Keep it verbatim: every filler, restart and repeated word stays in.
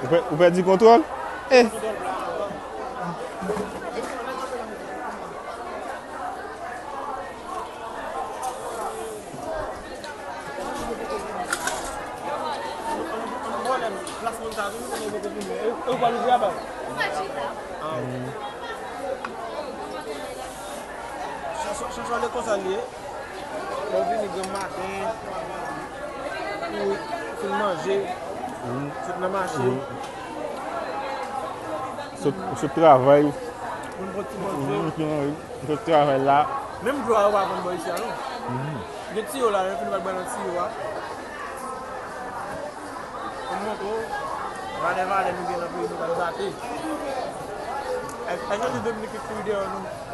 Ou pè- ou pèdi kontwòl? Eh. Chanson, chanson de konsa li ye. Lè w vini granm maten, ou fin manje, sot nan mache. Sot, sot travay. Vin pran ti manje. Sot travay la. Menm dlo a yo pa vann bò isi a non. Gen tiyo la, yo fin bat bal nan tiyo a. Pou montre w, valè valè nou gen nan peyi nou pa nou gate. Ay, ay chanje Dominik ki kouri deyò nou.